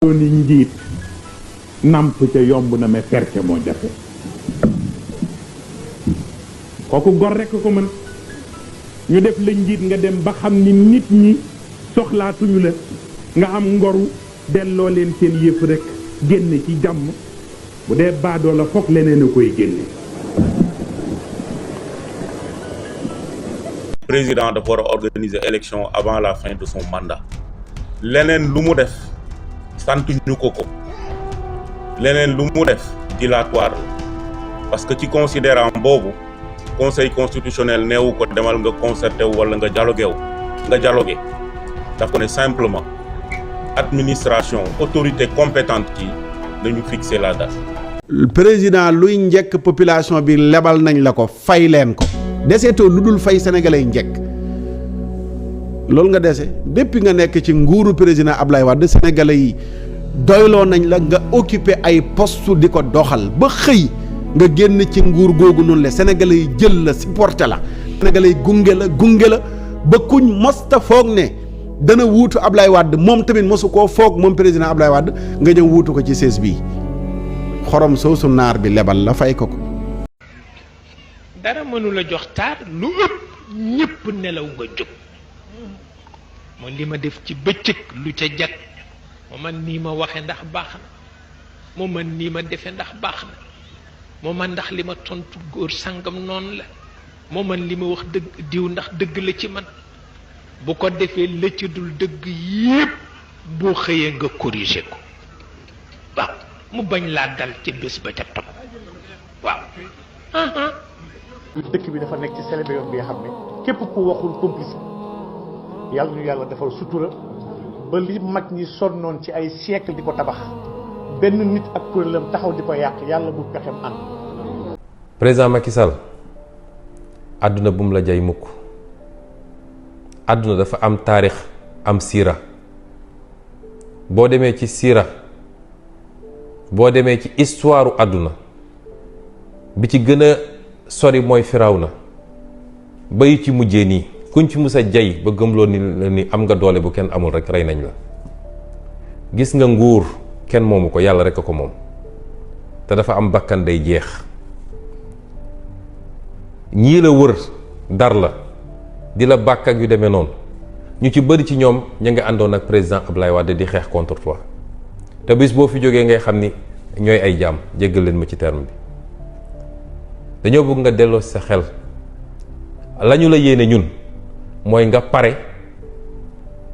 ni njiit namp ca yomb na mais perte moo jafe kooku gor rekk ko mën ñu def la njiit nga dem ba xam ni nit ñi soxlaatuñu la nga am ngoru delloo leen seen yëf rekk génn ci jàmm bu dee baadoo la foog leneen a koy génne. président dafa war a organiser élection avant la fin de son mandat leneen lu mu def santuñu ko leneen lu mu def dilatoire parce que ci considérant boobu conseil constitutionnel neewu ko demal nga concerté wu wala nga dialogué daf ko ne simplement administration autorité compétente yi dañu fixer la date. président luy njëkk population bi lebal nañ la ko fay leen ko deseetoo lu dul fay sénégalais yi njëkk loolu nga dese depuis nga nekk ci nguuru président Ablaye Wade sénégalais yi doyloo nañ la nga occupé ay poste di ko doxal ba xëy nga génn ci nguur googu noonu la sénégalais yi jël la supporté la sénégalais yi gunge la ba kuñ mosta foog ne dana wuutu Ablaye Wade moom tamit mosu koo foog moom président Ablaye Wade nga ñëw wuutu ko ci sees bii xorom soosu naar bi lebal la fay ko dara mënu la jox taar lu ëpp ñëpp nelaw nga jóg moom li ma def ci bëccëg lu ca jag moo man nii ma waxe ndax baax na moo man nii ma defe ndax baax na moo man ndax li ma tontu góor sangam noonu la moo man li ma wax dëgg diw ndax dëgg la ci man bu ko defee la ci dul dëgg yépp boo xëyee nga corriger ko waaw mu bañ laa dal ci bés ba ca topp waaw dëkk bi dafa nekk ci célébé yoon bi nga xam ne képp ku waxul complice yàlla ñu yàlla defal sutura ba li mag ñi sonnoon ci ay siècle di ko tabax benn nit ak kuréelam taxaw di ko yàq yàlla bu pexem ànd. président Macky Sall àdduna bu mu la jay mukk àdduna dafa am taarix am siira boo demee ci siira boo demee ci histoire àdduna bi ci gën a sori mooy Firawna ba yi ci mujjee nii kuñ ci mus a jay ba gëmloo ni am nga doole bu kenn amul rek rey nañ la gis nga nguur kenn moomu ko yàlla rek a ko moom te dafa am bakkan day jeex ñii la wër dar la di la bàkk ak yu demee noonu ñu ci bëri ci ñoom ña nga àndoon ak président Ablaye Wade di xeex contre toi te bis boo fi jógee ngay xam ni ñooy ay jaam jéggal leen ma ci terme bi dañoo bëgg nga delloo sa xel lañu la yéene ñun mooy nga pare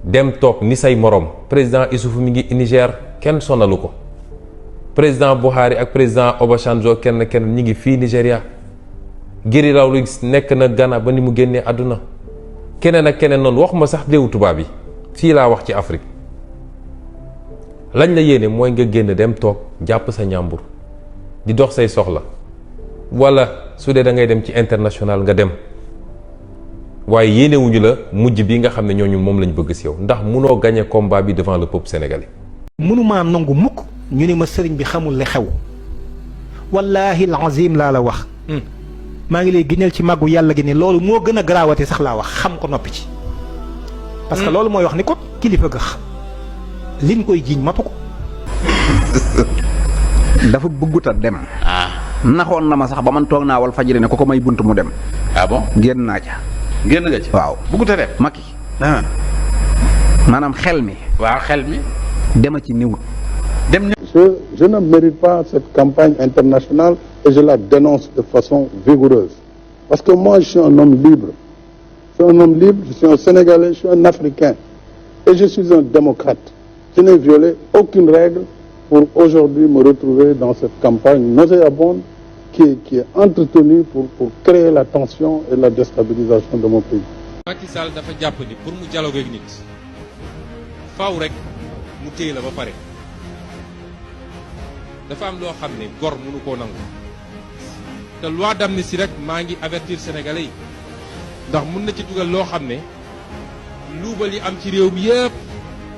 dem toog ni say morom président Issoufou mi ngi Niger kenn sonalu ko président Buhari ak président Obasanjo kenn ñi ngi fii Nigéria Guy Rawlings nekk na Ghana ba ni mu génnee àdduna keneen ak keneen noonu waxuma sax réewu tubaab yi fii laa wax ci Afrique lañ la yéene mooy nga génn dem toog jàpp sa ñàmbur di dox say soxla wala su dee da ngay dem ci international nga dem waaye yéenewuñu la mujj bi nga xam ne ñooñu moom lañ bëgg si yow ndax munoo gagner combat bi devant le peuple sénégalais. mënumaa nangu mukk ñu ne ma sëriñ bi xamul li xew wallaahi alazim laa la wax maa ngi lay ginneel ci màggu yàlla gi ne loolu moo gën a garaawate sax laa wax xam ko noppi ci parce que loolu mooy wax ni ko kilifa ga liñ koy jiiñ matu ko dafa bëggut a dem naxoon na ma sax ba man toog naa wal fajiri ne ko may bunt mu dem. ah bon génn naa ca. génn nga ci waaw bëggut a dem Macky maanaam xel mi. waaw xel mi. dema ci niwut. dem je ne mérite pas cette campagne internationale et je la dénonce de façon vigoureuse parce que moi je suis un homme libre. Je suis un homme libre, je suis un Sénégalais, je suis un Africain et je suis un démocrate. Je n'ai violé aucune règle pour aujourd'hui me retrouver dans cette campagne nauséabonde qui est entretenue pour créer la tension et la déstabilisation de mon pays. Macky Sall dafa jàpp ni pour mu dialogue ak nit faaw rek mu téye la ba pare dafa am loo xam ne gor mënu koo nangu te loi d'amnistie rek maa ngi avertir sénégalais yi ndax mun na ci dugal loo xam ne luubal yi am ci réew mi yëpp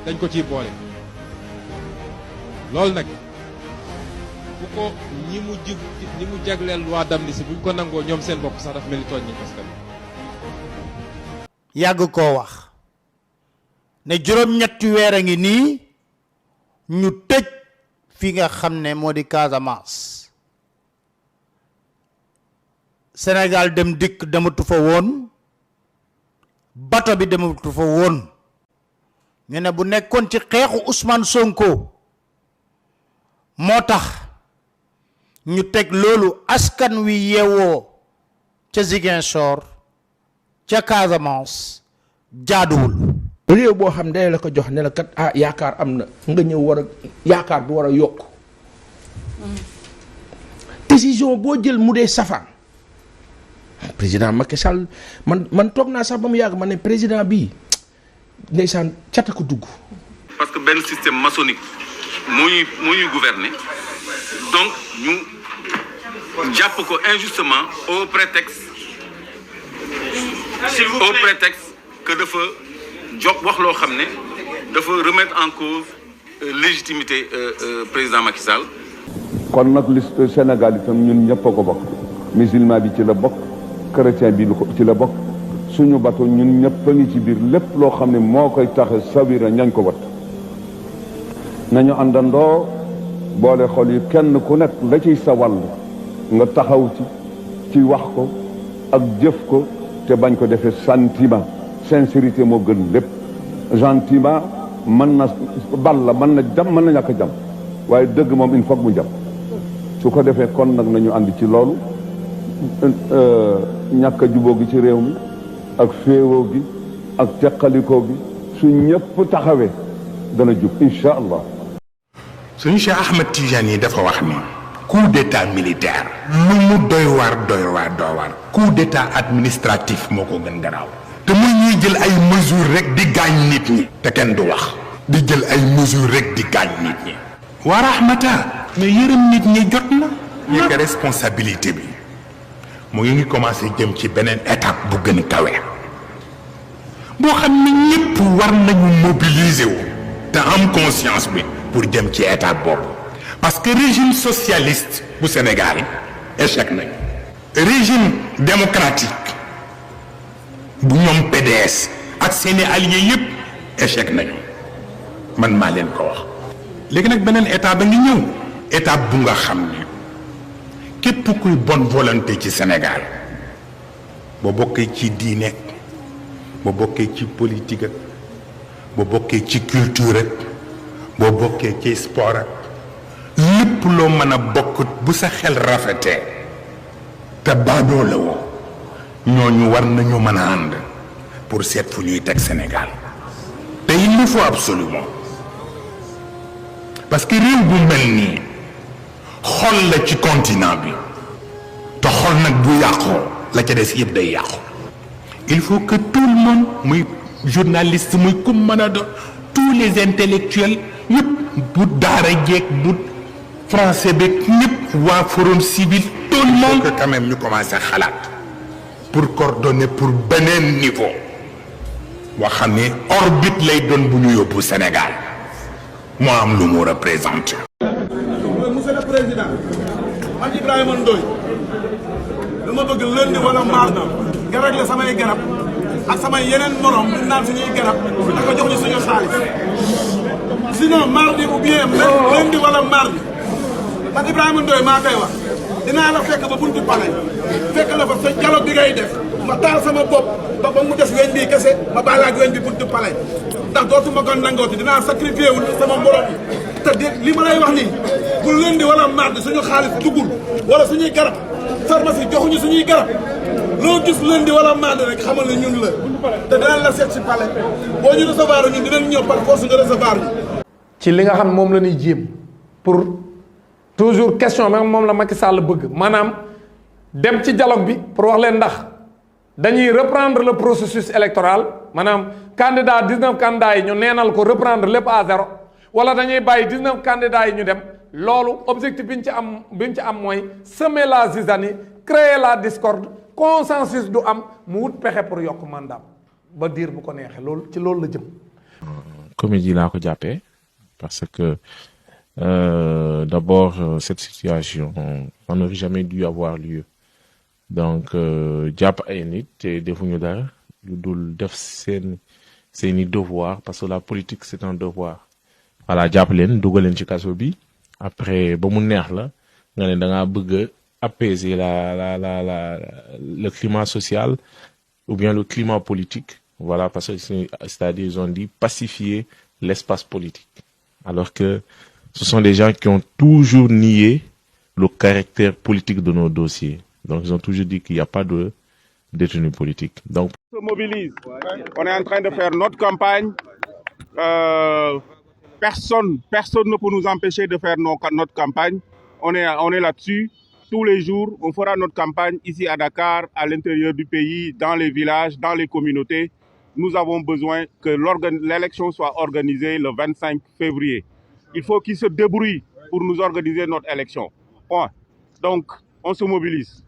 dañ ko ciy boole loolu nag bu ko ñi mu jagleel loi d'amnistie buñ ko nangoo ñoom seen bopp sax dafa mel ni tooñ ñi parce que yàgg koo wax ne juróom-ñetti weer a ngi nii ñu tëj fi nga xam ne moo di Casamance Sénégal dem dikk dematu fa woon bato bi dematu fa woon ñu ne bu nekkoon ci xeexu Ousmane Sonko moo tax ñu teg loolu askan wi yeewoo ca Ziguinchor ca Casamance jaaduwul. réew boo xam ne la ko jox ne la kat ah yaakaar am na nga ñëw war a yaakaar bi war a yokk décision boo jël mu dee safaan président Macky Sall man toog naa sax ba mu yàgg ma ne président bii ndeysaan cata ko dugg. parce que benn système maçonnique moo ñuy gouverner donc ñu jàpp ko injustement au prétexte que dafa jox wax loo xam ne dafa remettre en cause légitimité président Macky Sall. kon nag liste Sénégal itam ñun ñëpp a ko bokk musulman bi ci la bokk chrétien bi ci la bokk suñu bato ñun ñëpp a ngi ci biir lépp loo xam ne moo koy tax sawira ñañ ko wat nañu àndandoo boole xol yi kenn ku nekk la ciy sa wàll nga taxaw ci wax ko ak jëf ko te bañ ko defee sentiment sincérité moo gën lépp gentiment mën na bal la mën na jam mën na ñàkk jam waaye dëgg moom il faut mu jam su ko defee kon nag nañu ànd ci loolu ñàkk a jubóo gi ci réew mi ak féewoo gi ak teqalikoo gi su ñëpp taxawee dana jub incha allah. suñu Cheikh Ahmed Tidiane yi dafa wax ni coup d'état militaire lu mu doy waar coup d'état administratif moo ko gën garaaw te muy ñuy jël ay mesures rek di gaañ nit ñi te kenn du wax di jël ay mesures rek di gaañ nit ñi wa rahmata mais yërëm nit ñi jot na ñu ko responsabilité bi mu ngi commencé jëm ci beneen étape bu gën kawe boo xam ne ñëpp war nañu mobiliser wu te am conscience bi pour jëm ci étape boobu parce que régime socialiste bu Sénégal échec nañ régime démocratique bu ñoom PDS ak seeni alliés yëpp échec nañu man maa leen ko wax léegi nag beneen étape ba ngi ñëw étape bu nga xam ne képp kuy bonne volonté ci Sénégal boo bokkee ci diine boo bokkee ci politique ak boo bokkee ci culture ak boo bokkee ci sport ak lépp loo mën a bokk bu sa xel rafetee te baadoo la woo ñooñu war nañu mën a ànd pour seet fu ñuy teg Sénégal te il le faut absolument parce que réew bu mel nii xol la ci continent bi te xol nag bu yàqoo la ca des yëpp day yàqu il faut que tout le monde muy journaliste muy kum mën a doon tous les intellectuels ñëpp bu daara jeeg bu français beeg ñëpp waa forum civil tout le monde que quand même ñu commencé xalaat pour coordonner pour beneen niveau boo xam ne orbite lay doon bu ñu yóbbu Sénégal moo am lu mu représenté. Monsieur le Président man Ibrahima Ndoye dama bëgg lundi wala mardi nga réglé samay garab ak samay yeneen morom ñu naan suñuy garab da ko jox ñu suñu xaalis sinon mardi ou bien lundi wala mardi man Ibrahima Ndoye maa koy wax dinaa la fekk ba buntu palais fekk la fa sa dialogue bi ngay def ma taal sama bopp ba mu des weñ bii kese ma baal ak weñ bi buntu palais ndax dootuma ko nangooti dinaa sacrifié wul sama morom yi te li ma lay wax nii bu lundi wala mardi suñu xaalis duggul wala suñuy garab pharmacie joxuñu suñuy garab loo gis lundi wala mardi rek xamal ne ñun la te dinañ la seet si palais boo ñu recevoir ñun dinañ ñëw par force nga recevoir ñu. ci li nga xam moom la ñuy jéem pour toujours question même moom la Macky Sall bëgg maanaam dem ci dialogue bi pour wax leen ndax dañuy reprendre le processus électoral maanaam candidat 19 candidats yi ñu neenal ko reprendre lépp à zéro wala dañuy bàyyi 19 candidats yi ñu dem loolu objectif bi ñu ci am mooy semer la zizanie créer la discorde consensus du am mu wut pexe pour yokk mandat ba diir bu ko neexee loolu ci loolu la jëm. comédie laa ko jàppee parce que d'abord cette situation ça n'aurait jamais dû avoir lieu donc jàpp ay nit te defuñu dara lu dul def seeni devoir parce que la politique c'est un devoir voilà jàpp leen dugal leen ci kaso bi après ba mu neex la nga ne da ngaa bëgg a apaiser le climat social ou bien le climat politique. Voilà, parce que c'est-à-dire ils ont dit pacifier l'espace politique. Alors que ce sont des gens qui ont toujours nié le caractère politique de nos dossiers. Donc ils ont toujours dit qu'il n'y a pas de détenus politiques. Donc on se mobilise. On est en train de faire notre campagne. Personne ne peut nous empêcher de faire notre campagne. On est là-dessus. Tous les jours, on fera notre campagne ici à Dakar, à l'intérieur du pays, dans les villages, dans les communautés. Nous avons besoin que l'élection soit organisée le 25 février. Il faut qu'ils se débrouillent pour nous organiser notre élection. Point. Donc, on se mobilise.